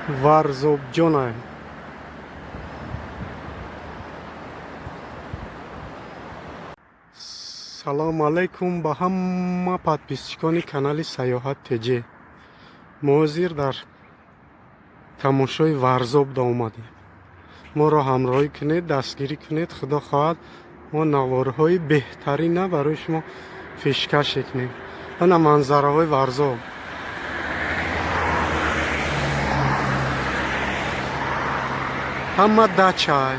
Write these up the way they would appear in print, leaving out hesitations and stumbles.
Варзобҷонай. Салому алайкум ба ҳама подписчикони канали Саёҳат ТЖ. Мо ҳозир дар тамошои Варзоб омадем. Моро ҳамроҳӣ кунед, дастгирӣ кунед. Худо хоҳад, мо наворҳои беҳтарина барои шумо пешкаш мекунем. Ана манзараҳои Варзоб. Ҳама дачай.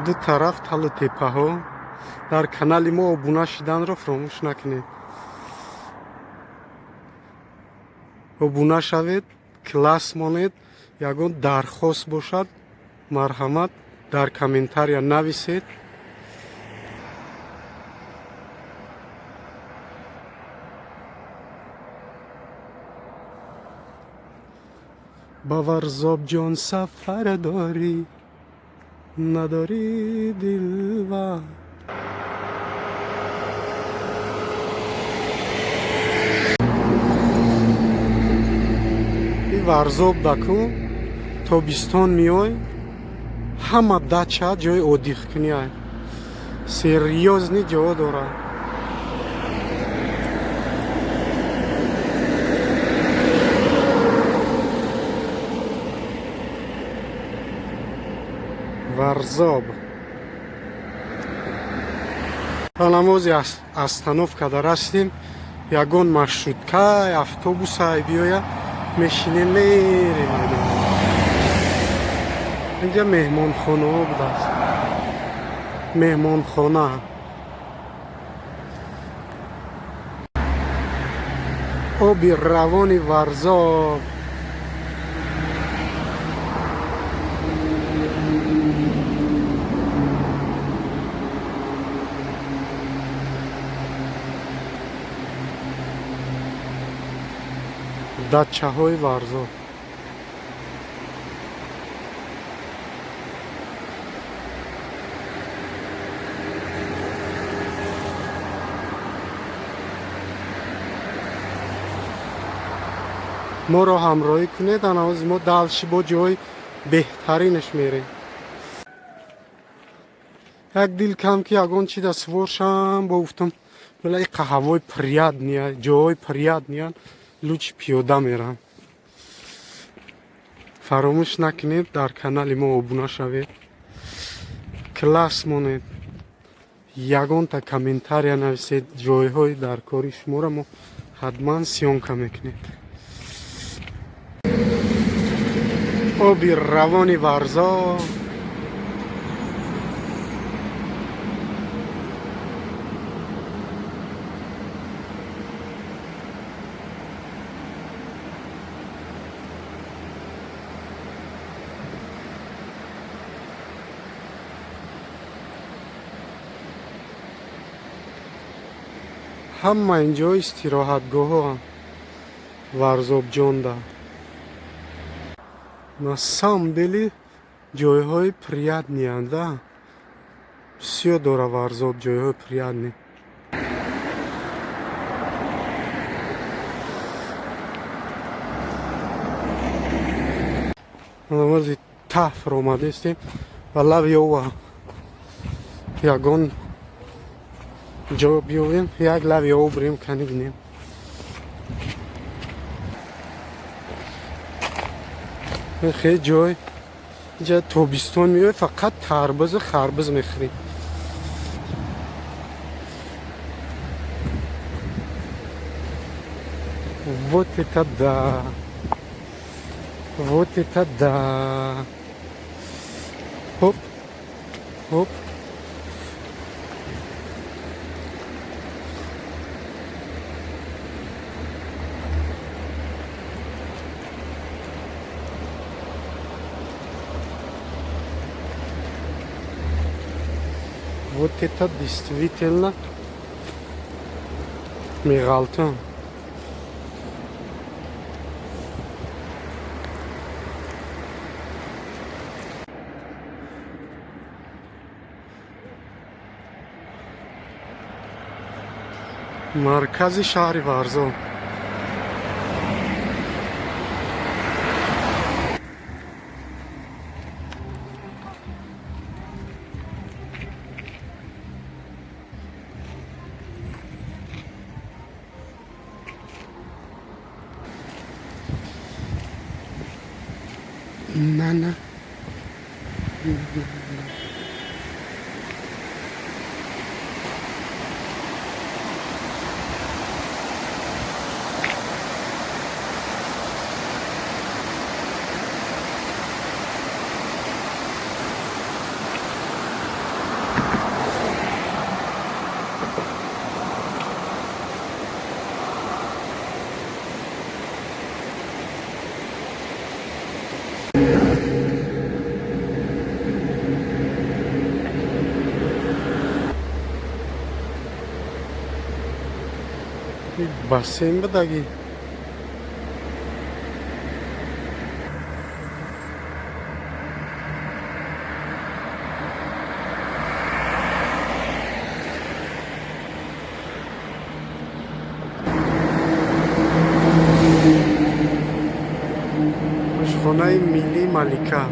Ду тараф талу теппаҳо. Дар канали мо обуна шуданро фаромӯш накунед. Обуна шавед, класс монед. Ягон дархост бошад, марҳамат, дар комментария нависед. Ба Варзобҷон сафар дорӣ, надорӣ, дилбар? И Варзоб даку тобистон меой, ҳама дача ҷои отдыхкунӣ, серьёзный ҷо дорад. Варзоб намози остановка дар ҳастем. Ягон маршрутка, автобусай биёя, мешинем, мерем. Инҷа меҳмонхонаҳо будааст, меҳмонхона. Оби равони Варзоб. Дачаҳои Варзоб. Моро ҳамроҳӣ кунед. Анаози мо дальше бо ҷои беҳтаринаш мерем. Як дил кам ки ягон чи да сувор шам. Бо гуфтам, вала иқа ҳавои приятный, ҷоҳои приятныян, лучше пиёда мерам. Фаромӯш накунед, дар канали мо обуна шавед, класс монед, ягонта комментария нависед. Ҷойҳои дар кори шуморо мо ҳатман съёмка мекунем. Оби равони Варзоб. Ҳама инҷо истироҳатгоҳҳо Варзобҷонда. На самом деле ҷойҳои приятныянд, да, бисёр дора Варзоб ҷойҳои приятный. Намози тафр омадестем ва лави ова ягон ҷо биёвем, як лави ов бирем, кани бинем. Хеле ҷой инҷа тобистон меояд, фақат тарбузу харбуз мехӯрем. Вот это да, вот это да! Хоп, хоп. Вот это действительно меғалтам. Маркази шаҳри Варзоб. На, на. Бассейн будаги. Ошхонаи миллии Малика.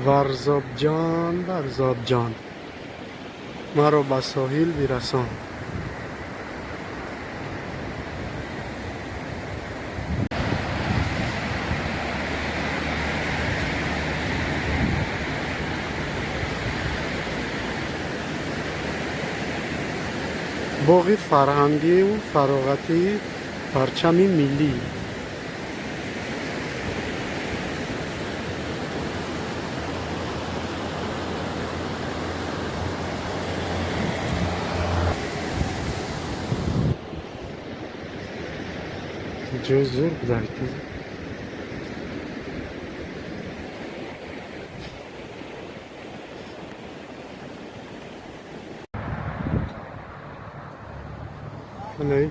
Варзобҷон, Варзобҷон, маро ба соҳил бирасон. Боғи фарҳангию фароғатии Парчами миллӣ. Ҷои зур будаки. Анаи.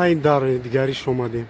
Ай, дар дигариш омадем.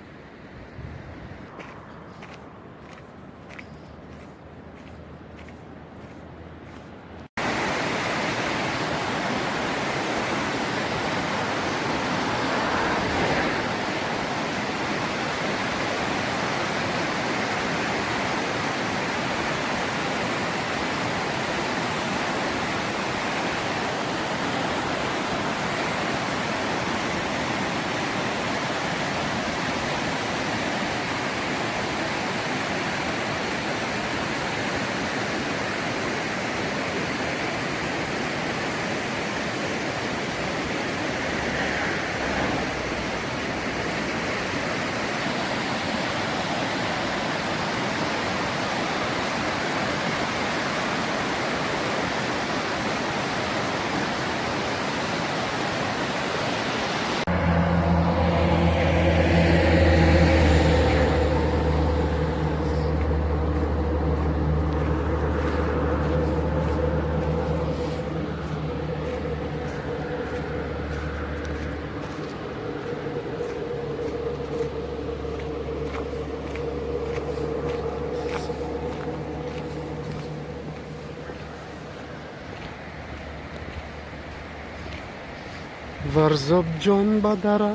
Варзоб ҷон ба дара,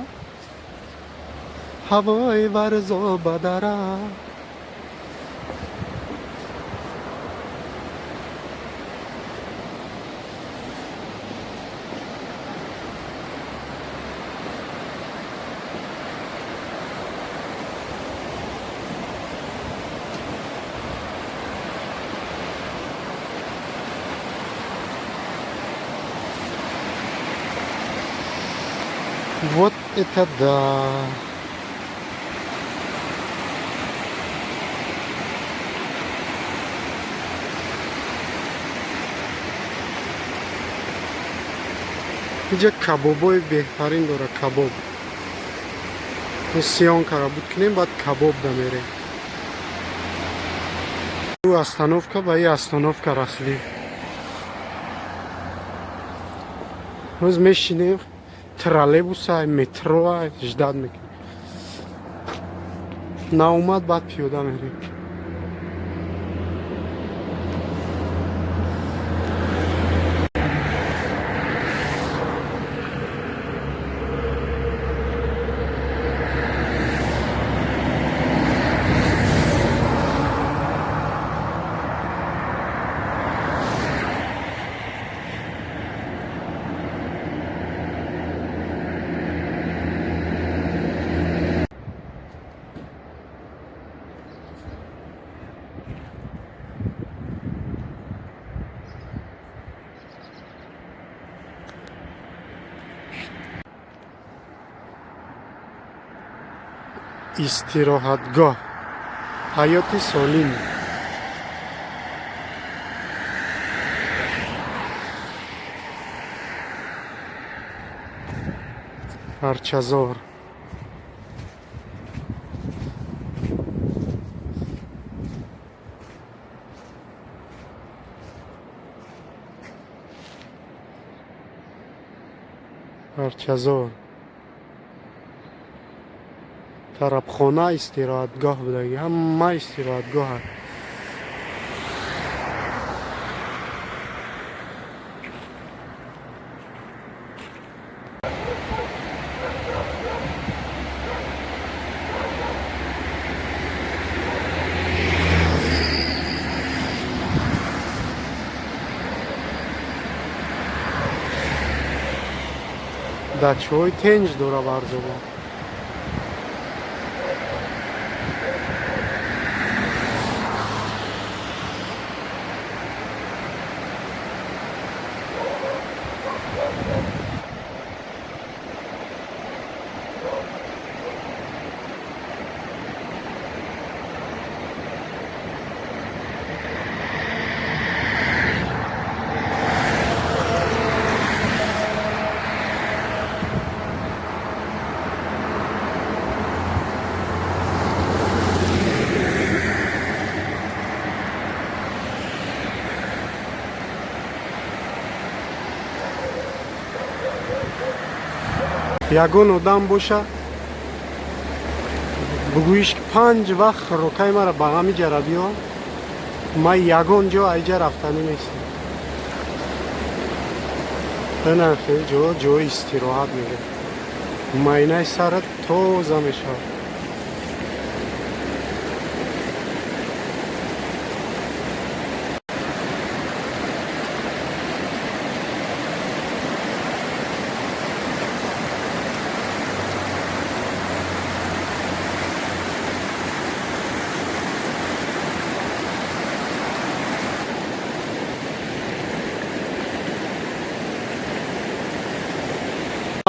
ҳавои Варзоб ба дара. Вот это да! Инҷа кабобои беҳтарин дора, кабоб. Съёмка ра буд кунем, баъд кабоб дамерем. Остановка ба и остановка расидем. Ҳоз мешинем, троллейбуса, метроа ждать мекунем. Наомад, баъд пиёда мерем. Истироҳатгоҳ, ҳаёти солим. Арчазор. Арчазор, тарабхона, истироҳатгоҳ будаги, ҳама истироҳатгоҳ. Дачаҳои тенҷ дора Варзобо. Ягон одам боша, бугӯиш, ки панҷ вақт хӯрокаи мара ба ҳами ҷара биёр, ман ягон ҷо айҷа рафтанӣ нестам. Ина хел ҷо, ҷои истироҳат мегӯяд. Майнаи сарат тоза мешавад.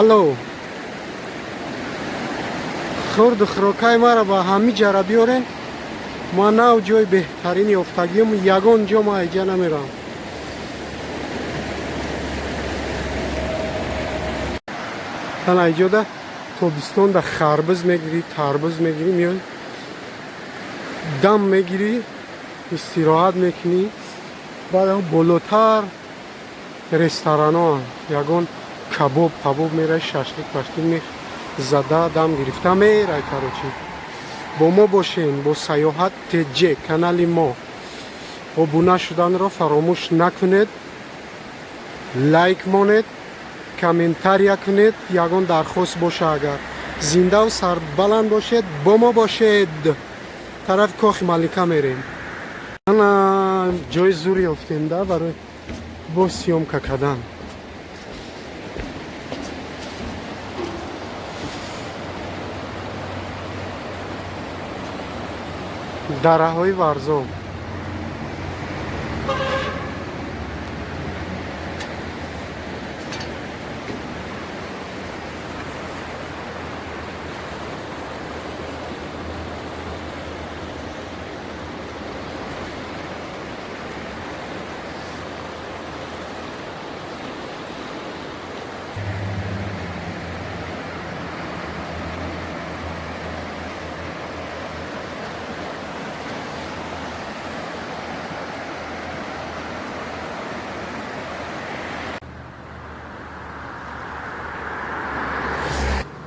Алло, хӯрду хӯрокаи маро ба ҳами ҷара биёрен, ман нав ҷои беҳтарини ёфтагиам, ягон ҷо ман айҷа намеравам. Тан айҷода тобистонда харбиз мегирӣ, тарбуз мегирӣ, меои, дам мегирӣ, истироҳат мекунӣ. Баъд болотар ресторано, ягон кабоб пабоб мерай, шашлик пашлик зада, дам гирифта мерай. Короче, бо мо бошен, бо Саёҳат ТЖ канали мо. Обуна шуданро фаромӯш накунед, лайк монед. Комментария кунед, ягон дархост боша агар. Зиндаву сарбаланд бошед, бо мо бошед. Тарафи Кохи Малика мерем. Ана ҷои зур ёфтем да барои бо съёмка кардан. Дараҳои Варзоб.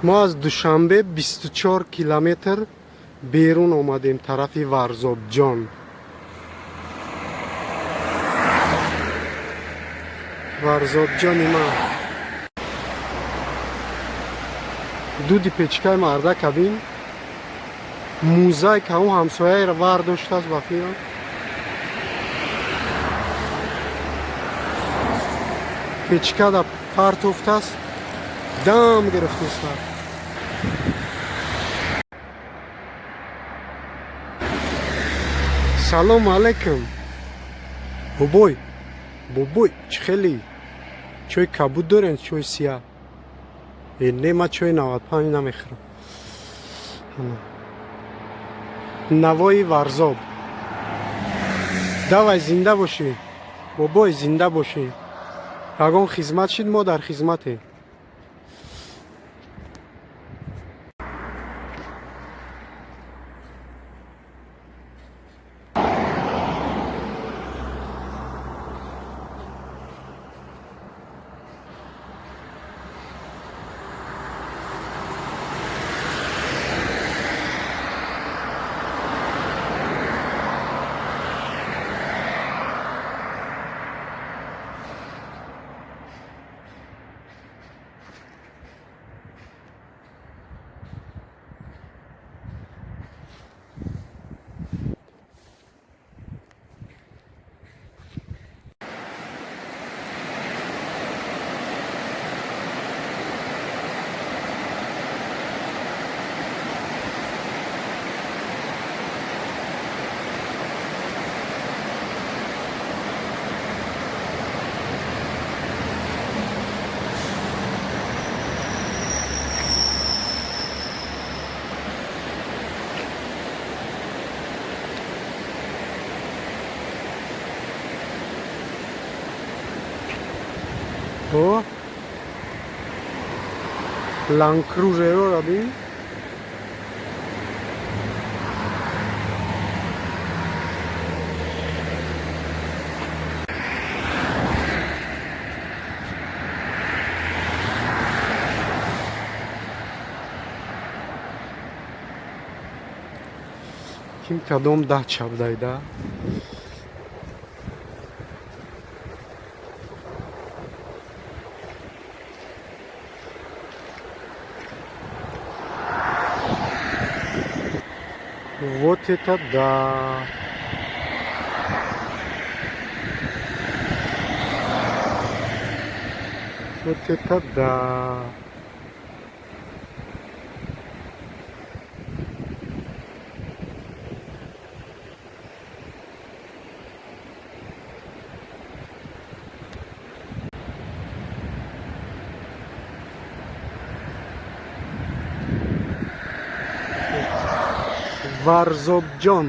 Мо аз Душанбе 24 километр берун омадем тарафи Варзобҷон. Варзобҷони ман. Дуди печкаи мардака бин. Музайка ӯ ҳамсояеро вардоштааст ба фикрам. Печка да партофтааст, дам гирифтааст. Салом алейкум. Бобой, бобой, чӣ хеле? Чой кабуд дорен, чой сия? Э, не, ман чои 95 намехӯрам. Навои Варзоб. Давай, зинда бошӣ. Бобой, зинда бошӣ. Ягон хизмат шид, мо дар хизматем. О, Ланд-Крузерро бин. Ким кадом дача будайда? Вот это да! Вот это да! Варзобҷон.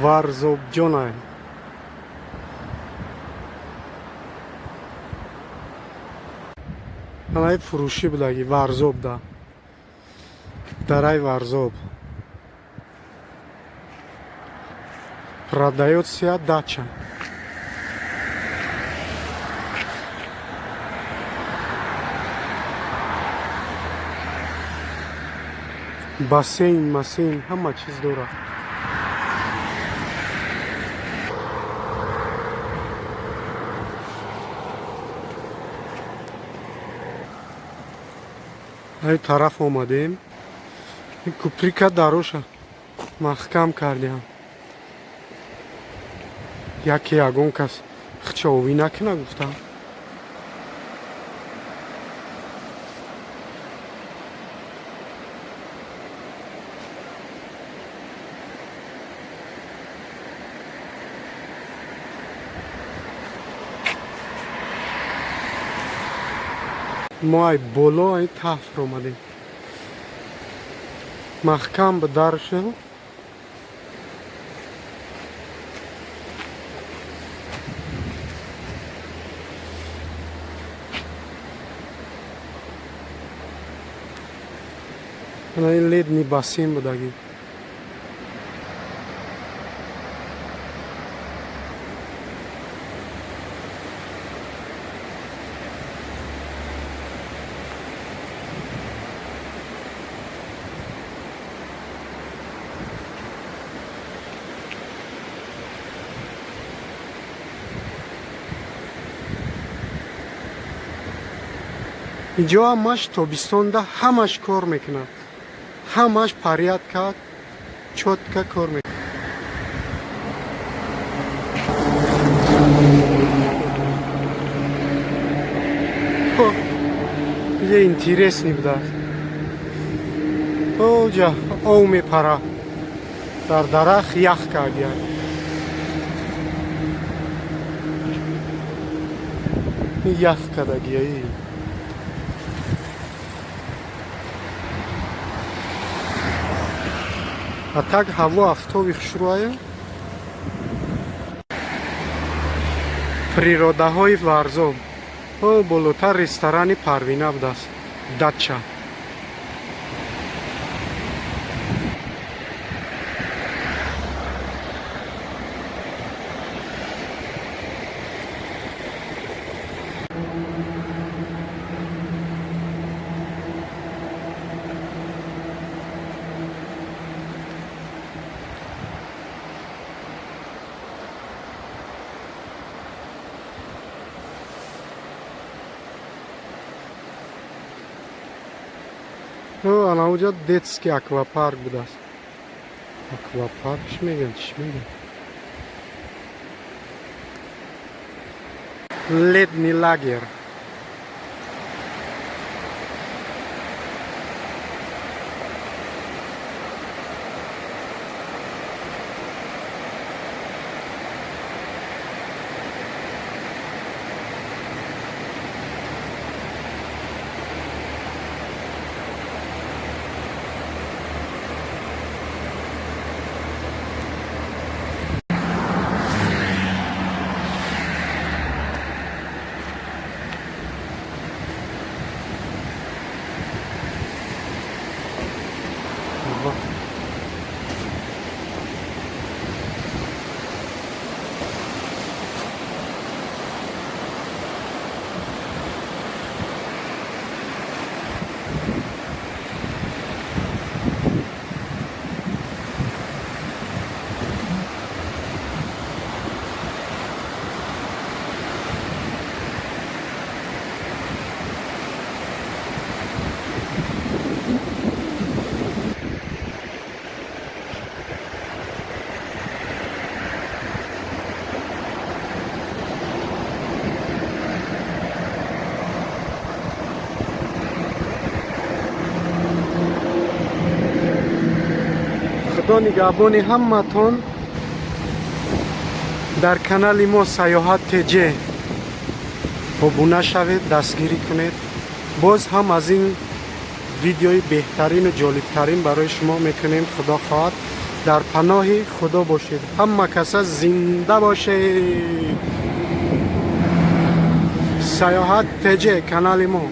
Варзобҷонай. Анаи фурӯшӣ будаги Варзобда. Дарай Варзоб. Продаётся дача. Бассейн, массейн, ҳама чиз дорад. Ай тараф омадем. Куприка дароша маҳкам кардиам. Яке ягон кас хчовӣ накуна гуфтам. Мо ай боло, ай тафр омадем. Маҳкам ба дар шуд. Ана ин летний бассейн будагӣ. Инҷо ҳамаш тобистонда ҳамаш кор мекунад, ҳамаш порядка, чётко кор мекунад. Е, интересный будааст. Оҷа ов мепара, дар дарахт ях кардия. Ях кардагия. А так ҳаво афтоби хушрӯая. Природаҳои Варзоб. О, болотар ресторани Парвина будааст, дача. Ана уҷа детский аквапарк будааст. Аквапарк чӣ мегӯянд, чӣ мегӯянд? Летний лагерь. Ага. Худо нигаҳбони ҳаматон. Дар канали мо Саёҳат ТЖ обуна шавед, дастгирӣ кунед. Боз ҳам аз ин видеои беҳтарину ҷолибтарин барои шумо мекунем, худо хоҳад. Дар паноҳи худо бошед, ҳама каса зинда бошед. Саёҳат ТЖ канали мо.